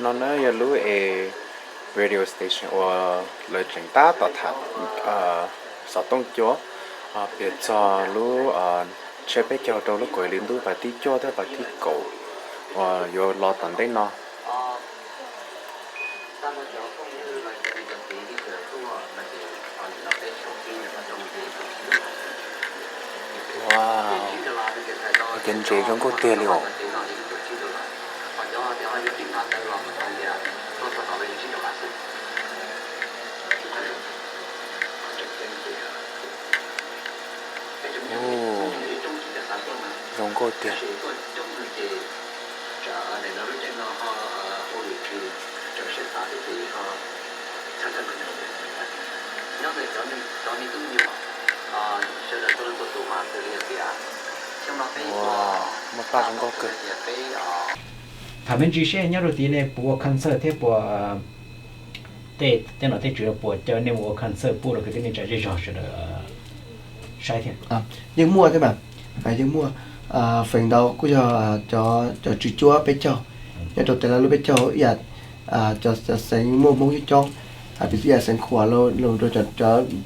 No na yog lub radio station uas lawv tseem tab tom tham xov tooj cua, piav txog lub tsiab peb caug rau lub kaum ib hlis ntuj vas thib cuaj thiab vas thib kaum uas yuav los tom ntej no. Cov ntses zoo nkauj tiag li os. Zoo nkauj tiag. Muaj paj zoo nkauj kawg. Tham me ntsis seb nyob rau tid nej puas ua concert thiab puas, tej tej nom tej tswv puas caw nej mus ua concert pub rau kwv tij neej tsa zej zog sawv daws saib thiab? Yeej muaj thiab mas, yeej muaj. Feem ntau kuj yog cov tswv cuab peb caug, nyob rau tes laj lub peb caug ib yam, cov xeev muaj Hmoob coob coob, piv txwv ib yam xeev Khuam los rau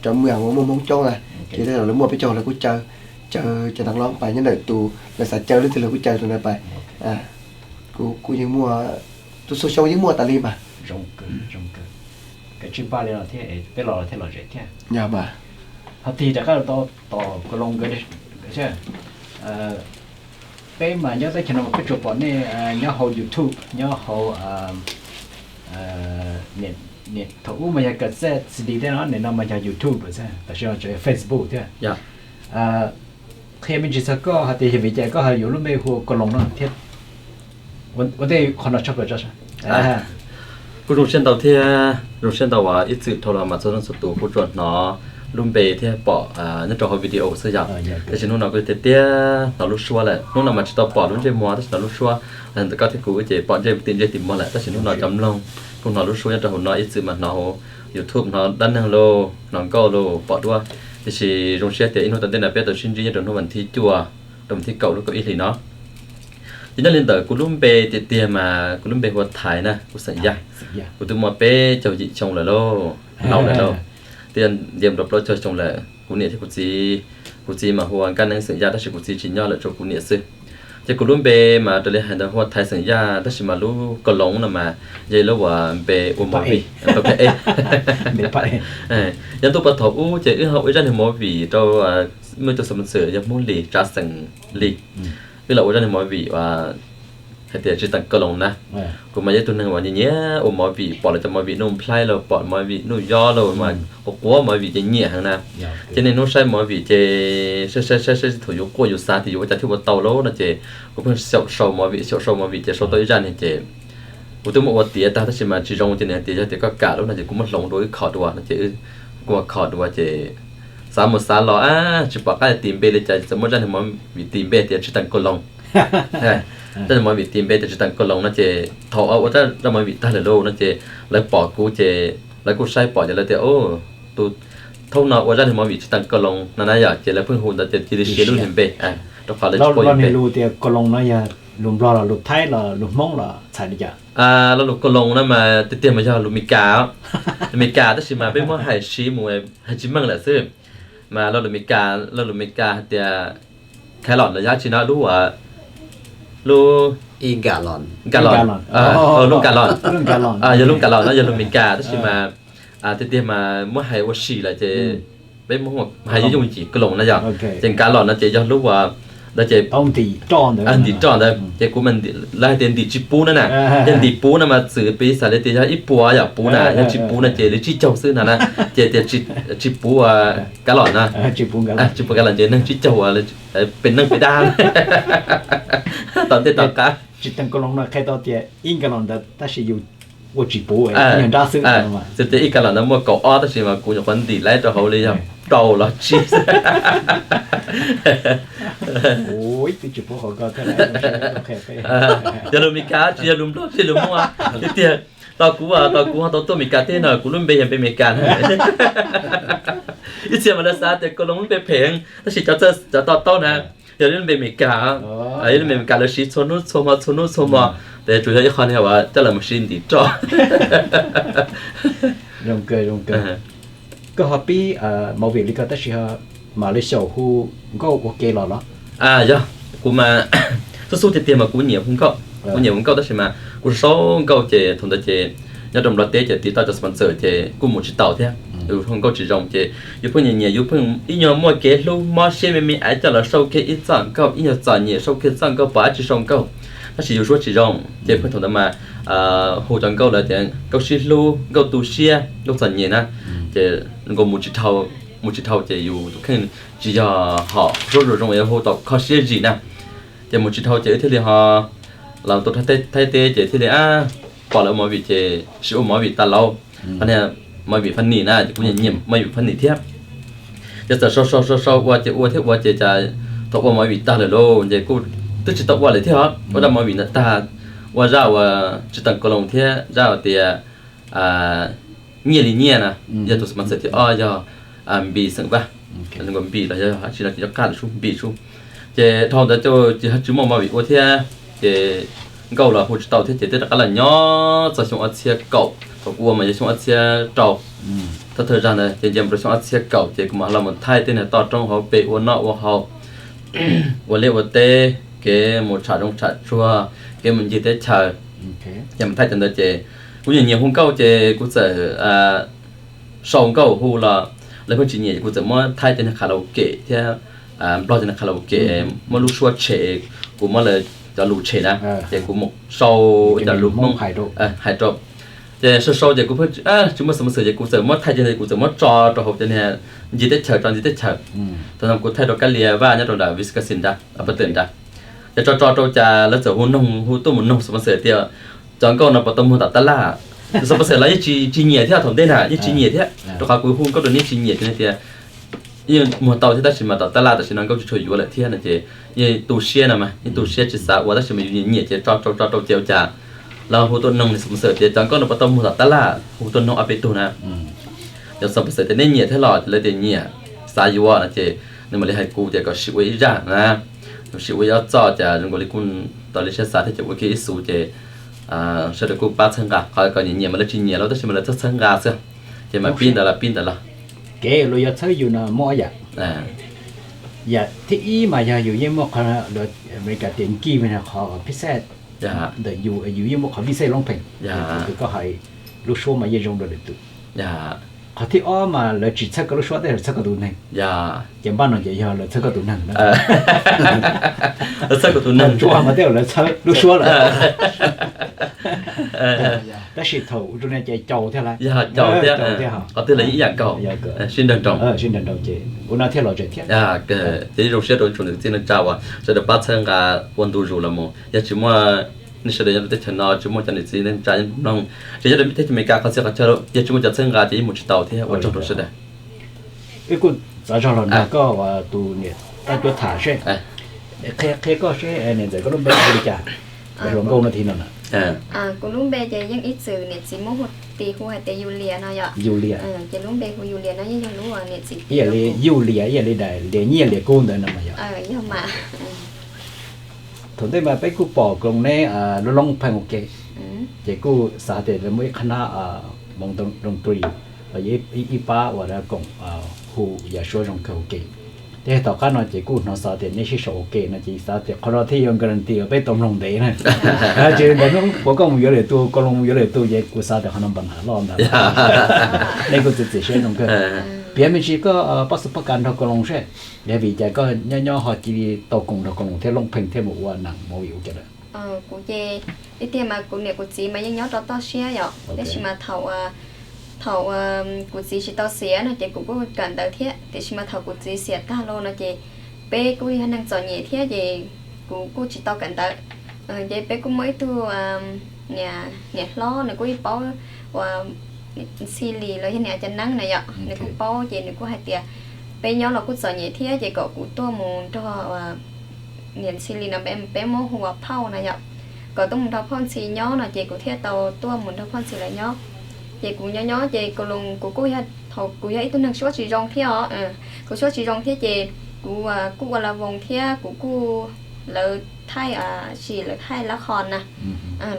cov mwam uas muaj Hmoob coob na, ces tej zaum lawv muaj peb caug lawv kuj caw, caw cov neeg loj pais nyob ntawm tus lawv xav caw leej twg lawv kuj caw tus ntawd pais. Kuj yeej muaj, tus xu xyoo yeej muaj tas li mas. Zoo kawg, zoo kawg. Kav tsij npaj li no thiab peb los thiaj lom zem thiab. Yog mas. Ho tig rov qab rau tom Koos Loos nkawd, peb mas nyob teb chaws no mas peb tsuas pom nej nyob hauv YouTube, nyob hauv, thaum ub mas yog cassette C D tej no, nim no mas yog YouTube xwb, tam sim no tseem yog Facebook thiab. Qhia me ntsis txog koj hais tias yog vim cas koj ho yuav lub npe hu ua Koos Loos no thiab. Ua ntej qhov no tshaj plaws tso. Kuj zoo siab ntau thiab, zoo siab ntau uas ib txwm dhau los mas txhua leej txhua tus kuj tsuas hnov lub npe thiab pom nyob rau hauv video xwb yom. Tab sis hnub no kuj tiag tiag hnov lub suab lawm, hnub no mas tsis tau pom lub ntsej muag tab sis hnov lub suab. Ntawm koj thiab kuv ces pom ntsej tim ntsej tim muag lawm tab sis hnub no cov mloog kuj hnov lub suab nyob rau hauv no, ib txwm mas hnov hauv YouTube, hnov dab neeg lauj, hnov nkauj lauj, pom duab. Tiam sis zoo siab tias ib hnub tom ntej no peb tau sib ntsib nyob rau hnub vas thib cuaj rau vas thib kaum lub kaum ib hlis no. Ces nyob li ntawd kuv lub npe tiag tiag mas kuv lub npe hu ua Thaiv na, kuv xeem Yaj. Kuv twb muaj peb caug yim xyoo lawm lauj, laus lawm lauj, twb nce mus rau plaub caug xyoo lawm. Kuv niam thiab kuv txiv, kuv txiv mas hu ua Nkaj Neeb xeem Yaj tab sis kuv txiv tsis nyob lawm, tsuas kuv niam xwb. Ces kuv lub npe mas raws li hais ntawd hu ua Thaiv xeem Yaj tab sis mas lub Koos Loos no mas yog ib lub uas npe ua movie, nyob ntuj puag thaum ub ces wb ho ua ib zaj niag movie rau, muaj ib tug sponsor yog Hmoob Lis, Tsav Xeem Lis. Wb los ua zaj niag movie uas hais tias Tsis Teem Koos Loos na. Kuv mas yog ib tug neeg uas nyiam nyiam ua movie, pom lawv cov movie Nuj Nplhaib los pom movie Nuj Yob los mas quav quav movie ces nyiam heev na. Ces niaj hnub saib movie ces saib saib saib saib thaum yus quaj yus xav tias yuav ua cas thiaj ua tau lauj no ces kuv pheej xyaum sau movie xyaum sau movie ces sau tau ib zaj niag ces kuv twb muab ua tiav tag tab sis mas tsis zoo ces nws hais tias yog tias koj kam lauj no ces kuv muab hloov dua wb kho dua no ces kuv kho dua ces xav mus xav los tsis pom qab tis npe li cas txawm muab zaj niag movie tis npe tias Tsis Teem Koos Loos. Zaj niag movie tis npe tias Tsis Teem Koos Loos no ces thaum ua zaj movie tag lawm lauj no ces lawv pom kuv ces lawv kuj saib pom ces lawv tias tus thaub no ua zaj niag movie Tsis Teem Koos Loos no na yom ces lawv pheej hu ntawd ces cia li siv lub niag npe rau qhov lawv tsis paub lub npe. Lus tias Koos Loos no yog lus Nplog los lus Thaib los lus Hmoob los txhais li cas? Lo lus Koos Loos no mas tiag tiag mas yog lus Meskas, Meskas tab sis mas peb muab hais siv mus hais tsis meej lawm xwb. Mas lo lus Meskas, lo lus Meskas hais tias Khalon los yog tsi no lub, lub Nkalon, lub Nkalon, yog lub Nkalon no yog lus Meskas tab sis mas tiag tiag mas muab hais ua si lawm ces peb muab hais yooj yooj yim Koos Loos na yog. Ces Nkalon no ces yog lub ntawd ces ntim roj ntawd ces kuv, lawv hais tias ntim tsis pub na na. Yog ntim pub no mas txwv piv xam li tias yog ib puas yom puv na, yog tsis puv no ces li tsib caug xwb no na. Ces tias tsis puv Nkalon na, tsis puv Nkalon ces neeg tsib caug uas pem neeg pem dab tom ntej tom qab. Tsis Teem Koos Loos no qhia tau tias ib Nkalon ntawd tab sis yus ua tsis puv, yog nrab xwb. Txwv tias ib Nkalon ntawd muaj kaum ob tab sis mas kuv nyuam qhuav ntim laib rau hauv li yog rau los tsib. Yog lus Meskas tsis yog lus Nplog tsis yog lus Hmoob tiag tiag. Tau kuv, tau kuv ho tau tuaj Meskas teb no kuv lub npe yog npe Meskas na. Ib txhia mas lawv xav tias Koos Loos lub npe phem heev tab sis cov, cov to taub na, Yog lub npe Amelikas, lub npe Amelikas lawv siv txhua hnub txhua hmo txhua hnub txhua hmo, tes tsuas yog ib qho niag uas coj los mus siv ntim roj. Koj ho pib movie li ko tab sis ho mam li xyaum hu nkauj ua ke los los? Yog, kuv mas xub xub tiag tiag mas kuv nyiam hu nkauj, kuv nyiam hu nkauj tab sis mas kuv sau nkauj ces thaum ntawd ces nyob rau Nplog teb ces tiv toj cov sponsor ces kuj mus tsis tau thiab. Hu nkauj tsis zoo ces yus pheej nyiam nyiam, yus pheej ib nyuag muaj kev hlub mob siab me me es coj los sau kiag ib txoj nkauj, ib nyuag txom nyem sau kiag txoj nkauj pom dab tsi sau nkauj, tab sis yus suab tsis zoo ces pheej thaum ntawd mas hu cov nkauj lawv tias nkauj sib hlub, nkauj tu siab, nkauj txom nyem na, ces nkaus mus tsis dhau, mus tsis dhau ces yus tus kheej tsis yog hom suab zoo zoo es hu tau kho siab zim na. Ces mus tsis dhau ces wb thiaj li ho los tuaj Thaib teb ces thiaj li pom lawv movie ces sim ua movie tas lauj. Qhov niag movie funny na ces kuv nyiam movie funny thiab. Ces txawm sau sau sau sau ua ces ua thiab ua ces cas thaum ua movie tag lawm lauj ces kuj twb tsis tau ua lawm thiab os. Ua zaj movie ntawd tag, ua zaj uas tsis teem Koos Loos thiab zaj uas tias nyiaj li nyiaj na, yog tus sponsor thib ob yog Npis xeem Vaj, Npis los yog dab tsi no ces nyob qab lawm sub, Npis sub. Ces dhau ntawd ces tsis muaj movie ua thiab, ces nkauj los hu tsis tau thiab ces twb rov qab los nyob txog xyoo ob txhiab kaum, thaum kuv ua mas yog xyoo ob txhiab rau. Thawj thawj zag ntawd ces nce mus rau xyoo ob txhiab kaum ces kuv mam los mus thaij tej niag toj roob hauv pes ua noj ua haus, ua liaj ua teb, kev mus tsham zoov tsham tsuag, kev mus ncig teb chaws. Ces mus thaij cov ntawd ces kuv nyiam nyiam hu nkauj ces kuv txawm sau nkauj hu los lawv pheej tsis nyiam ces kuv txawm muab thaij cov niag karaoke thiab Nplog cov niag karaoke muab lub suab tshem, kuv muab lawv cov lus tshem na, ces kuv mus sau cov lus Hmoob hais rau. Ces sau sau ces kuv pheej tsis muaj sponsor ces kuv txawm muab thaij cov ntawd kuv txawm muab tso rau hauv cov niag ncig teb chaws, tso ncig teb chaws. Thaum no kuv thaij rau Kab Lia Vaj nyob rau nram Wisconsin nrad, Alberta nrad. Ces tso tso rau cas lawv txawm hu noog, hu tuaj mus noog sponsor tias cov nkauj no puas tau muag tom tab laj. Tus sponsor los yeej tsis nyiam thiab, thaum ntej na yeej tsis nyiam thiab, rau qhov kuv hu nkauj rau neb tsis nyiam ces tias yeej muag tau thiab tab sis mas tom tab laj tam sim no nkauj tsis tshua yuav lawm thiab no ces yeej tu siab no mas yeej tu siab tsis xav ua tab sis mas yus nyiam nyiam ces tso rau tso rau ces ua cas lawv hu tuaj noog niag sponsor tias cov nkauj no puas tau muag tom tab laj, hu tuaj noog ob peb tug na. Cov sponsor tias neb nyiam thiab los, lawv tias nyiam, xav yuav no ces nws mam li hais kuv tias kom sim ua ib zaj na, sim ua ib ob txoj cas zoo nkaus li kuj tau li siab xav thiab ces ua kiag ib xus ces sawv daws kuj pab txhawb nqa, qhov kom nyiam nyiam mas lawv tsis nyiam los tab sis mas lawv txhawb txhawb nqa xwb. Ces mas pib ntawd los pib ntawd los. Kev los yog txhawb yus no muaj ob yam. Yam thib ib mas yog yus yeej muaj qhov Amelikas tias nkiv me no qhov phij xej ntawm yus, yus yeej muaj qhov vij xej loob pheej, tus koj hais lub suab mas yeej zoo rau lwm tus. Qhov thib ob mas lawv tsis txhawb koj lub suab, tej lawv txhawb koj tus neeg. Ces npaj no ces yog lawv txhawb koj tus neeg na. Lawv txhawb kuv tus neeg tsuas mas tej lawv txhawb lub suab lawm. Tab sis thaum ua rau ne ces caus thiab lawm. Yog caus thiab, qhov twg los ib yam nkaus, sib nrag nroos. Sib nrag nroos ces ua no thiaj los zem thiab. Ces zoo siab rau tsoom niam txiv neej tsa uas sawv daws pab txhawb nqa ua ntu zus los mus. Yog tsis muaj nej sawv daws nyob rau teb chaws no tsis muaj cov niam txiv neej tsa nyob mloog, ces nyob rau teb chaws Amelikas qhov txhia qhov chaw yog tsis muaj cov txhawb nqa ces yeej mus tsis tau thiab ua tsaug rau sawv daws. Wb kuj xav zog los nrog koj ua tus niam tab cuab tham seb, qhia koj seb niam ntxawm koj lub npe hu li cas, hluas nkauj no thiab no na. Kuv lub npe ces yeej ib txwm niam txiv muab hu, tis hu hais tias Yulias no yom. Yulias. Ces lub npe hu Yulias no yeej yog lub niam txiv ib yam li Yulias, ib yam li daim lias nyiaj lias kub ntawd no mas yog. Yog mas. Thaum ntej mas peb kuj pom koos neb lub loob pheej ua ke, ces kuj xav tias muaj ib qhab nab moos doo dri los yog ib pab uas koom hu yam suab zoo kawg ua ke. Thiab tom qab no ces kuj hnov xav tias neb sib sau ua ke no ces xav tias qhov no thiaj yuav guarantee uas peb tau mloog ntev na. Ces ntawm hnub puav koj mus yuav lwm tus, koos los mus yuav lwm tus ces kuv xav tias qhov no npam nag loj ntag. Nej kuj txiav txim siab zoo kawg. Piav me ntsis koj pab xu pab kas nrog koos los seb, yog vim cas koj nyob nyob ho cia li tau koom nrog koos los thiab loob pheej thiab mus ua neeg movie ua ke lawm? Kuv ces tiag tiag mas kuv niam kuv txiv mas yeej nyob rau toj siab yom, tab sis mas thaum, thaum kuv txiv tsis tau xiam no ces kuv kuj kawm ntawv thiab, tiam sis mas thaum kuv txiv xiam tag los no ces peb kuj yog neeg txom nyem thiab ces kuv kuj tsis tau kawm ntawv. Ces peb kuj muaj ib tug niam hlob nws kuj yeej paub ua ntxhi lis los yog niam cov neeb na yom, nws kuj paub ces nws kuj hais tias peb nyob los kuj txom nyem thiab ces kom kuv tuaj mus nrog niam ntxhi lis no peb muab hu ua phauj na yom, kom tuaj mus nrog phauj ntxhi nyob no ces kuv thiaj tau tuaj mus nrog phauj ntxhi lawv nyob. Ces kuv nyob nyob ces kuv kuj, kuv yog ib tug neeg suab tsis zoo thiab os, kuv suab tsis zoo thiab ces Kuv kuj ua la voos thiab kuv kuj, lawv thaij, sim lawv thaij lab qhos na,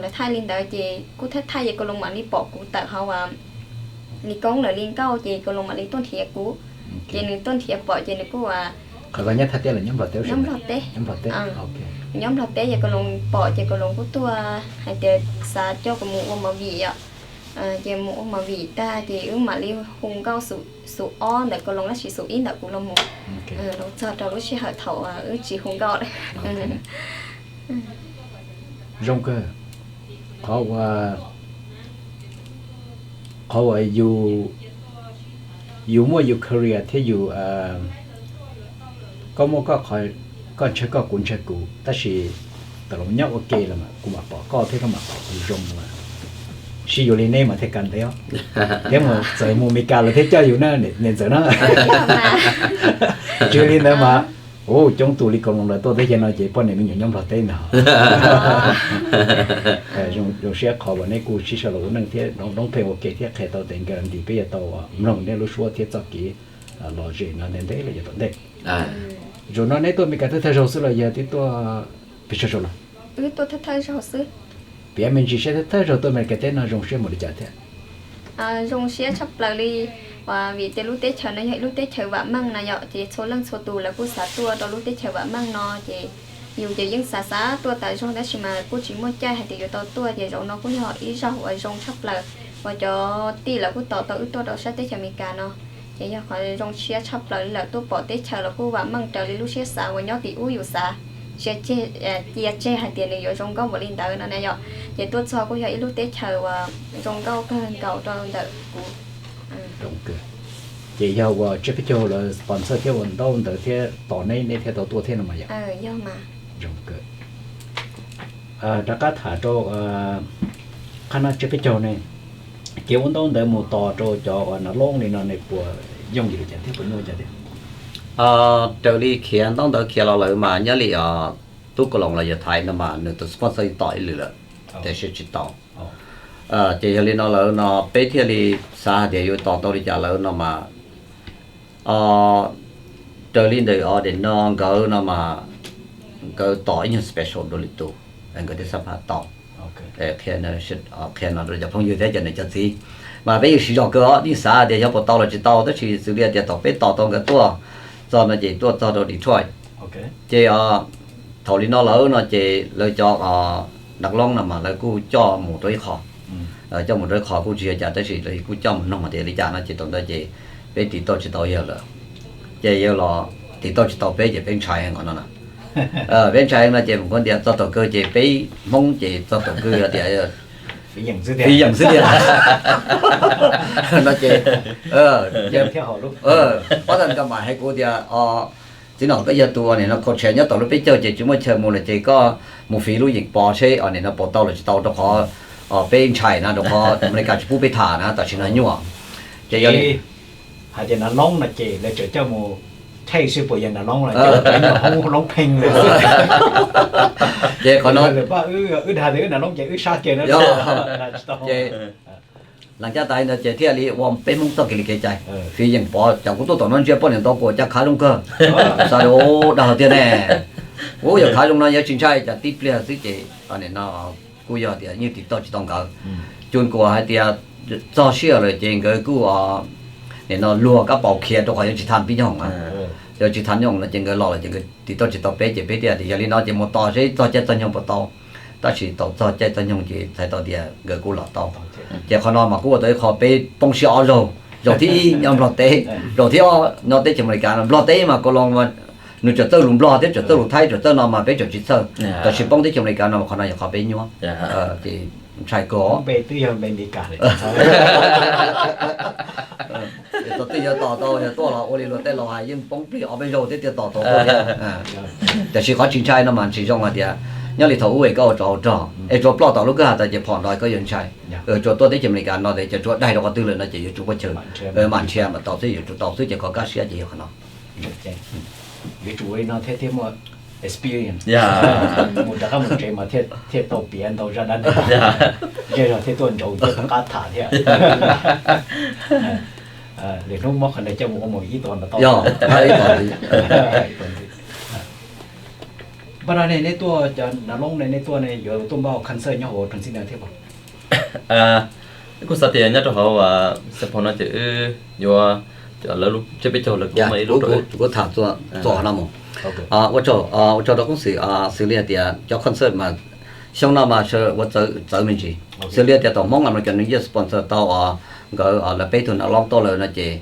lawv thaij li ntawd ces kuj thaij thaij ces Koos Loos mam li pom kuv tawm hauv li koob lawv li nkauj ces Koos Loos mam li tuaj nrhiav kuv. Ces nws tuaj nrhiav pom ces nws kuj ua nyob Nplog teb, nyob Nplog teb, nyob Nplog teb ces Koos Loos pom ces Koos Loos kuj tuaj hais tias xav coj kuv mus ua movie os. Ces mus ua movie tag ces wb mam li hu nkauj xub ob ntawm Koos Loos tab sis xub ib ntawm kuv los mus. Los txog rau lub sij hawm thaum wb tsis hu nkauj lawm. Zoo kawg. Qhov ua, qhov uas yus, yus muaj yus career thiab yus, koj muaj koj qhov, koj ntshaw koj kuv ntshaw kuv tab sis tawm los nyob ua ke los mas kuv mam pom koj thiab koj mam pom kuv zoo mas sib yuav li nej mas thiaj kav ntev os. Thiab mus txawm mus Meskas los thiaj coj yus na niam ntxawm na. Tsis li ntawd mas, u, coob tus li Koos Loos lawv tuaj teb chaws no ces poj niam me nyuam nyob Nplog teb ntag. Zoo siab qhov uas neb kuj sib sau los ua neej thiab roob pheej ua ke thiab qhia tau tes nkaws nti peb yuav tau mloog neb lub suab thiab txoj kev lom zem no ntev ntev los yav tom ntej. Zaum no neb tuaj Meskas thawj thawj zaug xwb los yog twb tuaj pes tsawg zaug lawm? Wb tuaj thawj thawj zaug xwb. Piav me ntsis seb thawj thawj zaug tuaj Meskas teb no zoo siab npaum li cas thiab? Zoo siab tshaj plaws li, vim tias lub teb chaws no yog ib lub teb chaws vam meej na yom, ces txhua leej txhua tus lawv kuj xav tuaj rau lub teb chaws vam meej no ces yus ces yeej xav xav tuaj tas zog tab sis mas kuj tsis muaj caij hais tias yuav tau tuaj ces zaum no kuj yog ib zaug uas zoo tshaj plaws uas cov tij lawv kuj tos tau wb tuaj rau sab teb chaws Amelikas no. Ces yog qhov zoo siab tshaj plaws li lawm, tuaj pom teb chaws los kuj vam meej raws li lub siab xav uas nyob tim ub yus xav, tsis cia tseg hais tias nws yuav zoo nkauj npaum li ntawd no na yom. Ces tuaj txog kuj yog ib lub teb chaws uas zoo nkauj kawg nkaus rau ntawm kuv. Ces yog uas Tsiab Peb Caug lawv sponsor thiab ua ntaub ntawv thiab tos neb, neb thiaj tau tuaj thiab no mas yom? Zoo kawg. Rov qab tham rau qhab no Tsiab Peb Caug ne, kev ua ntaub ntawv mus tos rau cov uas nas loob li no ne puas yooj yim li cas thiab puas nyuaj cas thiab? Raws li khiav ntaub ntawv khiav los lawm mas nyob li tub Koos Loos los yog Thaiv no mas nws tus sponsor tos ib lwm lawm, tiam sis tsis tau. Ces yog li no lawm no peb thiaj li xav hais tias yuav tos tau li cas lawm no mas, raws li ntawm os nim no nkawd no mas nkawd tos ib nyuag special dua lwm tus, nkawd thiaj xab phaj tau. Qhia no rau cov phooj ywg thiab cov niam cov txiv, mas peb yeej siv zog kawg os, yeej xav tias yog puas tau los tsis tau tab sis xws li tias thaum peb tos tau nkawd tuaj txog no ces tuaj txog rau Detroit. Ces thaum li no lawm no ces lawv cov nas loob no mas lawv kuj coj mus rau ib qho, coj mus rau ib qho kuj tsis yog cas tab sis lawv kuj coj mus noog tias li cas no ces thaum ntawd ces peb tiv tauj tsis tau yawg lawm. Ces yawg los tiv tauj tsis tau peb ces peb ntshai heev no na. Peb ntshai no ces mus kuv tias txog thaum kawg ces peb Hmoob ces txog thaum kawg yog tias fiv yeem xwb tiag no ces, pab tas koj mam hais kuv tias, txiv nom koj yog tus nim no kho tsheb nyob tom lub peb caug ces tsis muaj chaw mus lawm ces koj mus fiv lub yeem pov seb nim no puas tau los tsis tau rau qhov peb ntshai na rau qhov Amelikas tsis pub peb tham na tam sim no nyuaj. Ces yog li hais tias nas loob no ces lawv tseem coj mus thaij seb puas yog nas loob los coj mus hoob loob pheej li. Ces qhov no wb dag tias wb nas loob ces wb sab kiag na. Ces las caj tas ntawd ces thiaj li ua peb Hmoob txoj kev li kev cai. Fiv yeem pov cas kuv tuaj tom no ntsia poj niam ntau kuv cas khav zoo kawg. Xav tias dag tiag ne, kuv yog khav zoo no yuav tsis ntshai cas tib pliag xwb ces nim no kuj yog tias yeej tiv tauj tsis tau nkawd. Cus kuv hais tias txog sij hawm lawm ces nkawd kuj nim no luag kab paus khiav rau qhov yuav tsis tham pib nyob hoom, yuav tsis tham nyob hoom no ces nkawd los lawm ces nkawd tiv tauj tsis tau peb ces peb thiaj tias yog li no ces mus tos seb txog caij txog nyoog puas tau. Tab sis thaum txog caij txog nyoog ces txhais tau tias nkawd kuj los tau. Ces qhov no mas kuj ua tau ib qho peb poob siab ob zaug, zaum thib ib nyob Nplog teb, zaum thib ob nyob teb chaws Amelikas no. Nplog teb mas Koos Loos nws tseem txawj lus Nplog thiab tseem txawj lus Thaib tseem txawj no mas peb tseem tsis txawj, tab sis poob teb chaws Amelikas no mas qhov no yog qhov peb nyuaj. Ces ntshai kawg. Npe twb yog npe Amelikas lawm. Thaum twg yuav tos tau yog tuaj los ua li luag tej laus hais yeej poob plig ob peb zaug thiab thiaj tos tau tuaj thiab. Tiam sis qhov tsis ntshai no mas tsis zoo hais tias nyob li thaum ub es koj ua tsov ua rog es tsuas ploj tom lub kwj ha tas ces phom nrov koj yuav ntshai. Tsuas tuaj teb chaws Amelikas no ces tsuas daig rau qhov twg lawm no ces yuav tsum muaj chaw mam nrhiav mam tau xwb, yuav tsum tau xwb ces kho kaj siab ces yog qhov no. Yuav tsum ua li no thiab thiaj muaj experience, mus rov qab mus tsev mas thiaj tau piav ntau zaj dab neeg, zej zog thiaj tuaj ntsauv thiaj rov qab tham thiab. Lwm hnub muab qhov ntawd coj mus ua mus ib tog ntawd tau. Yog, ib tog ntxiv. Npaj no ne nej tuaj cov nav loob ne nej tuaj ne yuav tuaj npaj concert nyob hauv Transit no thiab puas? Kuj xav tias nyob rau hauv Saint Paul no ces wb yuav, lawv lub tsiab peb caug lawv kuj muaj ib lub rau wb. Kuv tham txog qhov no mus. Ua tsaug, ua tsaug rau koob xwm, xws li hais tias cov concert mas xyoo no mas ua txawv me ntsis. Xws li hais tias thaum Hmoob American New Year sponsor tau nkawd lawv peb tug nav loob tuaj lawm no ces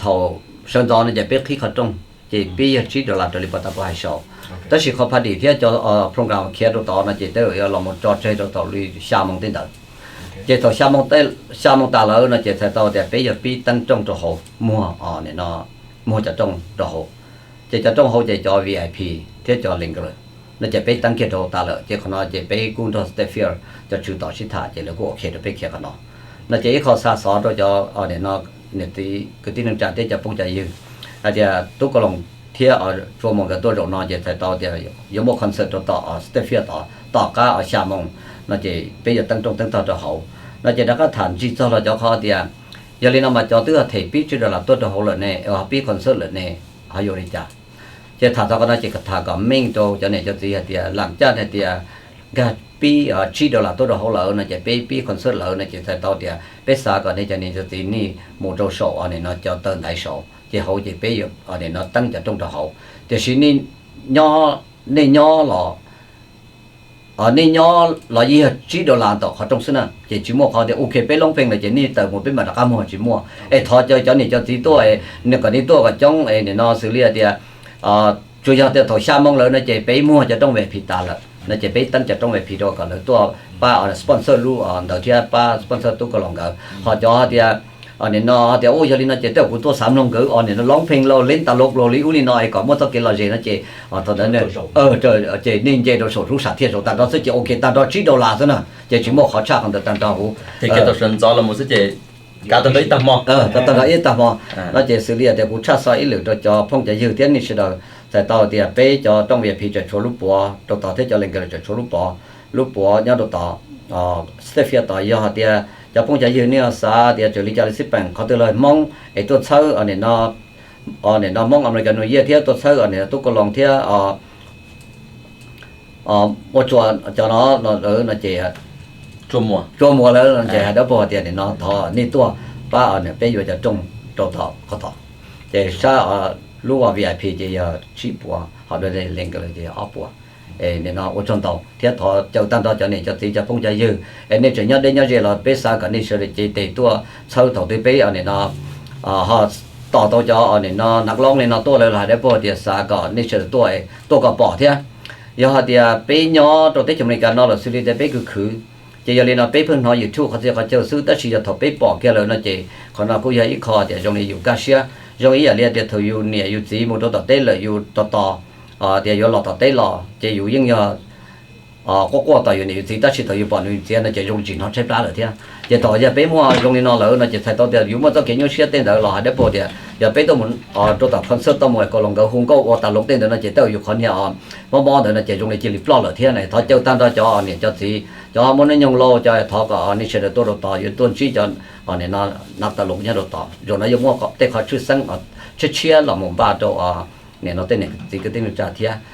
thaum sawv ntxov no ces peb qhib qhov rooj ces peb yog tsib dollar raws li puas tas kuv hais saud. Tab sis qhov party thiab cov program khiav rau tod no ces tej zaum yuav los mus tso tseg rau thaum li xya moo tej ntawd. Ces thaum xya moo tas lawm no ces txhais tau tias peb yuav pib teeb rooj rau hauv muag, muag cov rooj rau hauv. Ces cov rooj hauv ces cov V I P thiab cov regular no ces peb teeb kiag rau hauv tas lawm ces qhov no ces peb kuj nrog Steph Field cov tswv tom sib tham ces lawv kuj ok rau peb khiav qhov no. No ces ib qho xa xov rau cov, nim no, niam txiv kwv tij neej tsa thiab cov phooj cov ywg hais tias Tub Kab Loos thiab Tsuas Muas nkawd tuaj zaum no ces txhais tau tias yuav muaj concert rau tom Steph Field tod tom qab xya moo no ces peb yuav teeb rooj teeb tog rau hauv. No ces rov qab tham ntsis txog los cov qhov tias yog li no mas cov twb them pib tsib dollar tuaj rau hauv lawm ne, ho pib concert lawm ne, ho yuav ua li cas? Ces tham txog qhov no ces tham kom meej rau cov niam cov txiv hais tias lam caj hais tias nkag pib tsib dollar tuaj rau hauv lawm no ces peb pib concert lawm no ces txhais tau tias peb xav kom nej cov niam cov txiv nej mus rau saum nim no cov taw ntaiv saud ces hauv ces peb yuav nim no teeb cov rooj rau hauv. Tiam sis nej nyob los, nej nyob los yeej yog tsib dollar ntawm qhov rooj xwb na ces tsis muaj qhov tias ok peb loob pheej lawm ces nej tawm mus peb mam rov qab muag tsis muaj. Es thov caw cov niam cov txiv tuaj, kom nej tuaj kom coob es nim no xws li hais tias tsuas yog tias thaum xya moo lawm no ces peb muag cov rooj V I P tas lawm no ces peb teeb cov rooj V I P rau kom lawv tuaj pab sponsor lub ntawd thiab pab sponsor Tub Kab Loos nkawd. Ho cov hais tias nim no tias ua yog li no ces tej zaum kuv tuaj xav mloog nkawd nim no loob pheej los leej tas los los li ub li no es kom muaj txoj kev lom zem no ces thaum ntawd ces nej nce rau saum lub sam thiaj saud tag nrho xwb ces ok tag nrho tsib dollar xwb na ces tsis muaj qhov tshaj qhov ntawd tag nrho huv. Ces kev tau sawv ntxov los mus xwb ces kav tag nrho ib tag hmo. Tag nrho ib tag hmo no ces xws li tias kuv tshaj xov ib lwm rau cov phooj cov ywg thiab nej sawv daws txhais tau tias peb cov rooj V I P tseem tshuav lub puav rau tod thiab cov regular tseem tshuav lub puav, lub puav nyob rau tod. Steph Field tod yog hais tias cov phooj cov ywg nej xav tias raws li cas li xij peem qhov twg los Hmoob es tuaj txhawb nim no Hmoob American New Year thiab tuaj txhawb nim no Tub Kab Loos thiab ua tsuas cov no lawm no ces Tsuas Muas lawm no ces hais dawb paug tias nim no thov nej tuaj pab peb yuav cov rooj rau tom qhov tod. Ces sab lub V I P ces yog tsib puas, ho regular ces yog ob puas. Nim no ua tsaug ntau thiab thov caw tag nrho cov niam cov txiv cov phooj cov ywg es nej tseem nyob deb nyob ze los peb xav kom nej sawv daws cev tes tuaj txhawb thaum twg peb nim no ho tos tau cov nim no nav loob li no tuaj lawm los hais dawb paug tias xav kom nej sawv daws tuaj, tuaj kom pom thiab. Yog hais tias peb nyob rau teb chaws Amelikas no los xws li tias peb khwv khwv, ces yog li no peb pheej hnov YouTube qhov txhia qhov chaw xwb tab sis yog thaum peb pom kiag lawm no ces qhov no kuj yog ib qho tias zoo li yus kaj siab, zoo ib yam li tias thaum yus niam yus txiv mus rau tom teb lawm yus tos tos tias yuav los tom teb los ces yus yeej yog quaj quaj tos yus niam yus txiv tab sis thaum yus pom nws txiav no ces zoo tsis hnov tshaib plab lawm thiab. Ces thaum yog peb muaj zoo li no lawm no ces txhais tau tias yus muaj txoj kev nyuaj siab tej ntawd los hais dawb paug tias yog peb tuaj mus rau tom concert tuaj mus kom los nkawd hu nkauj ua tas loo tej ntawd no ces tej zaum yus qhov niag mob mob ntawd no ces zoo li cia li ploj lawm thiab na. Thov caw tag nrho cov niam cov txiv cov muaj hnub nyoog laus cov thov kom nej sawv daws tuaj rau tod yuav tuaj ntsib cov nim no nav loob nyob rau tod zaum no yuav muaj tej qhov tshwj xeeb tshiab tshiab los mus npaj rau nim no tej niam txiv kwv tij neej tsa thiab.